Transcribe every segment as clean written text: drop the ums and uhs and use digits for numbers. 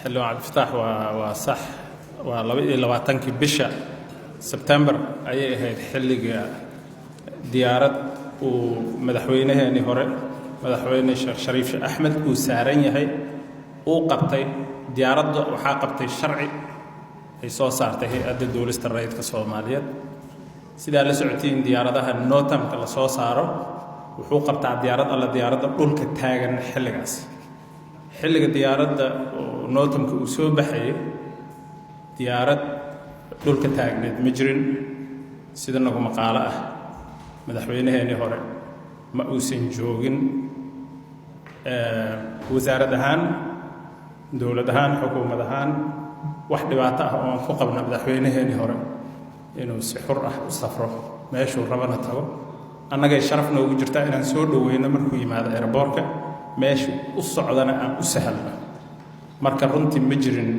Xildhibaan Cabdifataax, waa sax. Waa 22-kii bisha Sebtembar ayay ahayd xilliga diyaarad uu madaxweynaheenii hore, Madaxweyne Sheekh Shariif Sheekh Axmed, uu saaran yahay uu qabtay diyaaradda. Waxaa qabtay sharci ay soo saartay Hay-adda Duulista Rayidka Soomaaliyeed. Sidaa la socotiin, diyaaradaha NOTAM-ka la soo saaro wuxuu qabtaa diyaarad alla diyaaradda dhulka taagan xilligaas. Xilliga diyaaradda NOTAM-ka uu soo baxayay, diyaarad dhulka taagneed ma jirin. Sida nagu maqaalo ah, madaxweynaheenii hore ma uusan joogin. Wasaarad ahaan, dowlad ahaan, xukuumad ahaan, wax dhibaato ah oo aan ku qabna madaxweynaheenii hore inuu si xur ah u safro, meeshuu rabana tago, annagay sharaf noogu jirtaa inaan soo dhoweyno markuu yimaado airport-ka, meeshu u socdana aan u sahalno. Marka runtii ma jirin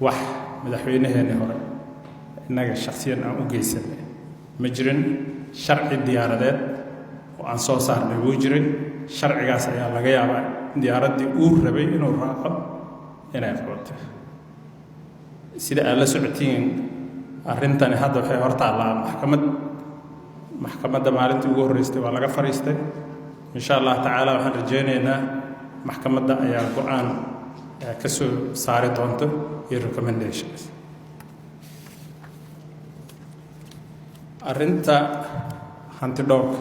wax madaxweynaheenii hore innaga shakhsiyan aan u geysanay, ma jirin. Sharci diyaaradeed oo aan soo saarnay wuu jiray. Sharcigaas ayaa laga yaabaa diyaaraddii uu rabay inuu raaco inay qabatay. Sida aad la socotiin, arrintani hadda waxay hor taallaa maxkamad. Maxkamadda maalintii ugu horreystay waa laga fadhiistay. Insha Allah tacaala, waxaan rajaynaynaa maxkamadda ayaa go-aan ka soo saari doonto iyo recommendations. Arrinta hantidhowrka,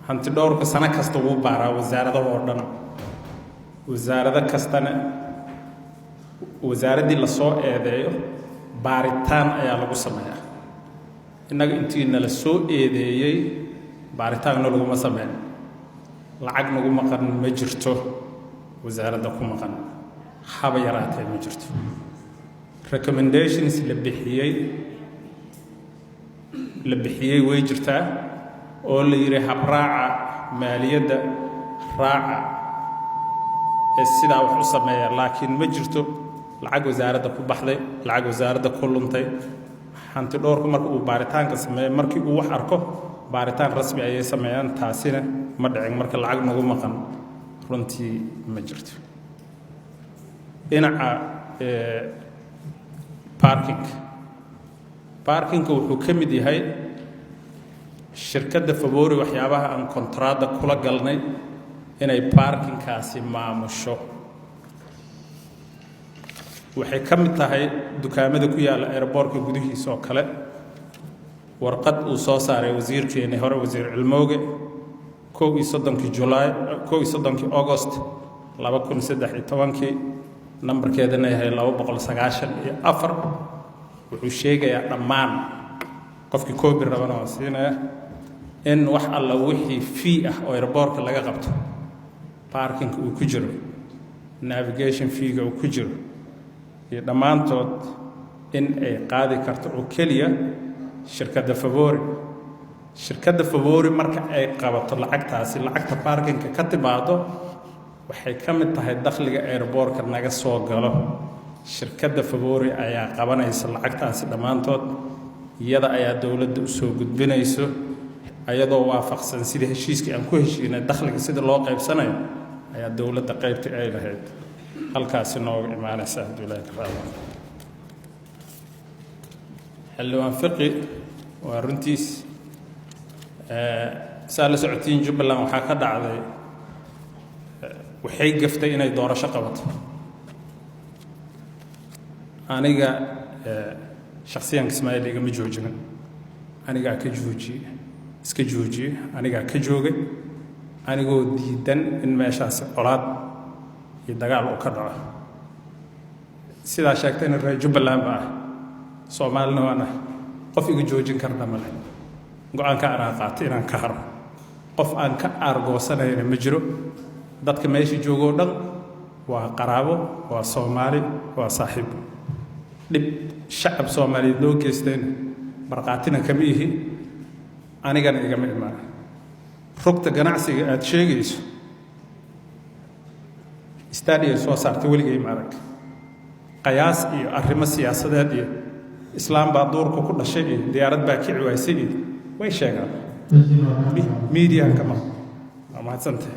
hantidhowrka sano kasta wuu baaraa wasaaradaha oo dhan. Wasaarado kastana, wasaaraddii lasoo eedeeyo, baaritaan ayaa lagu sameeyaa. Innaga intii nala soo eedeeyey baaritaanna laguma sameyn. Lacag nagu maqan ma jirto, wasaaradda ku maqan haba yaraatee ma jirto. Recommendations la bixiyey way jirtaa, oo la yidhi habraaca maaliyadda raaca ee sidaa wax u sameeya, laakiin ma jirto lacag wasaaradda ku baxday, lacag wasaaradda ku luntay. Hanti dhowrku marka uu baaritaanka sameeyo, markii uu wax arko, baaritaan rasmi ayay sameeyaan. Taasina ma dhicin. Marka lacag nagu maqan runtii ma jirto. Dhinaca parking, parking-ka wuxuu ka mid yahay shirkadda Favori waxyaabaha aan kontraadda kula galnay inay parking-kaasi maamusho. Waxay ka mid tahay dukaamada ku yaalla airport-ka gudihiisa oo kale. Warqad uu soo saaray wasiirkeeni hore, Wasiir Cilmooge, 31-kii Julaay, 31-kii Agost 2013-kii, nambarkeedana yahay 294, wuxuu sheegayaa dhammaan, qofkii copy rabana waa siinaya, in wax alla wixii fee ah oo airport-ka laga qabto, parking-ka uu ku jiro, navigation fee-ga uu ku jiro iyo dhammaantood, in ay qaadi karto oo keliya shirkadda Favori. Shirkadda Favori marka ay qabato lacagtaasi, lacagta parking-ka ka timaado, waxay ka mid tahay dakhliga airport-ka naga soo galo. Shirkadda Favori ayaa qabanaysa lacagtaasi dhammaantood, iyada ayaa dowladda usoo gudbinayso, ayadoo waafaqsan sidii heshiiskii aan ku heshiinay. Dakhliga sida loo qaybsanayo ayaa dowladda qaybtii ay lahayd halkaasi nooga imaanaysa, hadduu Ilaahi ka raado. Xildhibaan Fiqi, waa runtiis. Saa la socotiin, Jubbaland waxaa ka dhacday, waxay gaftay inay doorasho qabato. Aniga shakhsiyan Ismaaciil igama joojinin, anigaa ka joojiyey, iska joojiyey, anigaa ka joogay, anigoo diidan in meeshaasi colaad iyo dagaal uu ka dhaco. Sidaa sheegtayna, reer Jubbaland ba ah, Soomaalina waan ah, qof iga joojin karna male. Go-aanka anaa qaatay inaan ka haro. Qof aan ka aargoosanayna ma jiro. Dadka meesha joogoo dhan waa qaraabo, waa Soomaali, waa saaxiib. Dhib shacab Soomaaliyeed loo geystayna markhaatina kama ihi, anigana igama imaana. Rugta ganacsiga aad sheegayso, study ay soo saartay weligay ma arag. Qayaas iyo arrimo siyaasadeed iyo islaam baa duurka ku dhashay iyo diyaarad baa kici waysay iyo way sheegaan miidiyahan kama. Waa mahadsantahay.